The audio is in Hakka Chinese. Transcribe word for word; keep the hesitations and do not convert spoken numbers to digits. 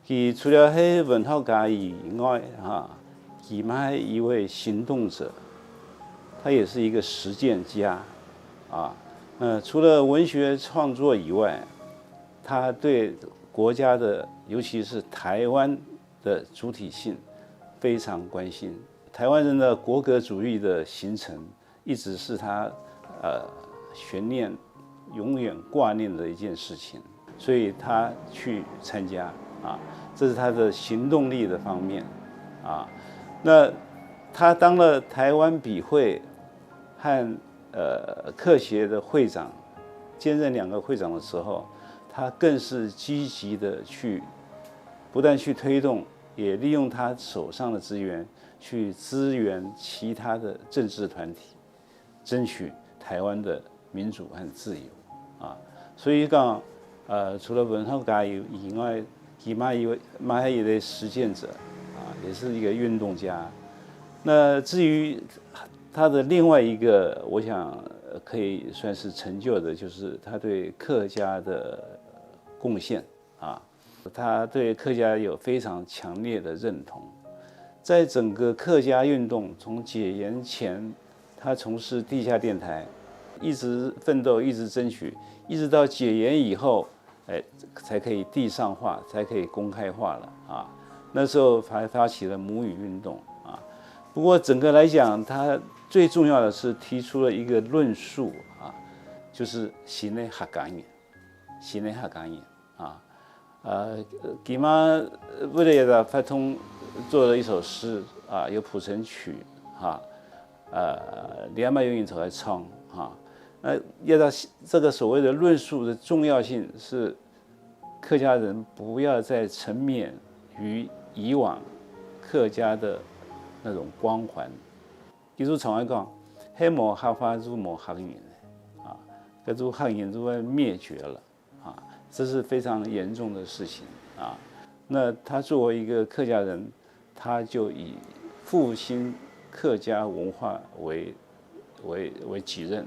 佢除了係文學家以外，哈，佢嘛係一位行動者，他也是一个实践家，啊，那除了文学创作以外，他对国家的，尤其是台湾的主体性非常关心。台湾人的国格主义的形成，一直是他，呃，悬念、永远挂念的一件事情，所以他去参加，啊，这是他的行动力的方面，啊。那他当了台湾笔会和，呃，客协的会长，兼任两个会长的时候，他更是积极地去，不但去推动，也利用他手上的资源去支援其他的政治团体，争取台湾的民主和自由，啊。所以讲，呃，除了文学家以，以外，佢嘛係一位，嘛係一位实践者，啊，也是一个运动家。那至于他的另外一个，我想，呃，可以算是成就的，就是他对客家的贡献，啊，他对客家有非常强烈的认同。在整个客家运动，从解严前，他从事地下电台，一直奋斗，一直争取，一直到解严以后，哎，才可以地上化，才可以公开化了，啊。那时候还发起了母语运动，啊。不过整个来讲，他最重要的是提出了一个论述，啊，就是新的客家人，新的客家人，啊。呃，佢嘛为了这个活动做了一首诗，啊，有谱成曲，哈，呃，你还蛮有影头来唱，哈。那要到这个所谓的论述的重要性是，客家人不要再沉湎于以往客家的那种光环。佢就常常讲，係无客话就无客人，啊，搿种客人就会灭绝了，啊，这是非常严重的事情，啊。那他作为一个客家人，他就以复兴客家文化为，为，为己任，